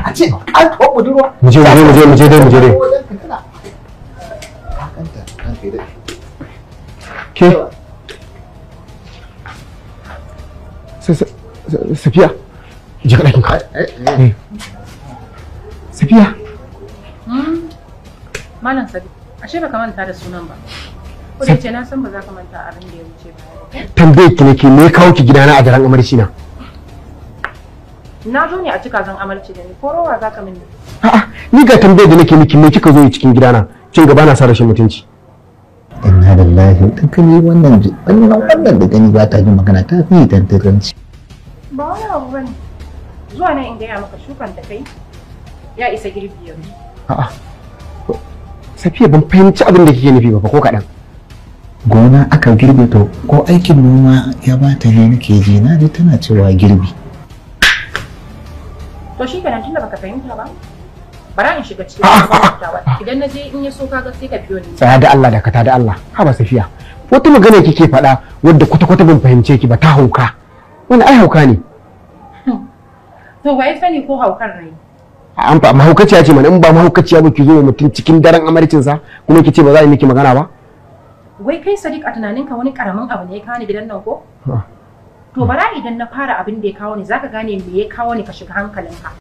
A ce an tuwa budurwa. Mu je mu je mu je dai mu je dai. Ke Safiya, je ka ɗakin ka. Safiya. Malam Sadiq, ashe baka manta da sunan ba. Ko da ce na san ba za ka manta abin da ya wuce ba. Tambayar ki nake, me kawo ki gidana a daren amarci na? Na zo ne a cika zan amarci da ni, ko rowa za ka mini? A'a, ni ga tambayar da nake miki, me kika zo yi cikin gidana? Kin ga bana sa rashin mutunci. Inna lillahi, dan kan yi wannan wannan da gani ba ta jin magana, ta fi tantaranci. Ba wani abu bane. Zuwa nan in gaya maka shukan da kai ya isa girbi yanzu. A'a. Safiya, ban fahimci abin da kike nufi ba ko kaɗan. Gona aka girbe to ko aikin noma ya bata ne nake ji, na ji tana cewa girbi. To shi kenan, tunda baka fahimta ba, bara in shiga cikin idan na je in ya so kaga sai ka biyo ni. Tsaya da Allah, dakata da Allah. Haba Safiya, wata magana kike faɗa wadda kwata-kwata ban fahimce ki ba, ta hauka. Wani ai hauka ne. To wai sani ko haukar ne? An fa mahaukaciya ce mana, in ba mahaukaciya ba ki zo mutum cikin daren amarcinsa kuma ki ce ba za a yi miki magana ba? Wai kai Sadiq, a tunaninka wani karamin abu ne ya kawo ni gidan nan ko? To bara idan na fara abin da ya kawo ni zaka gane me ya kawo ni, ka shiga hankalinka.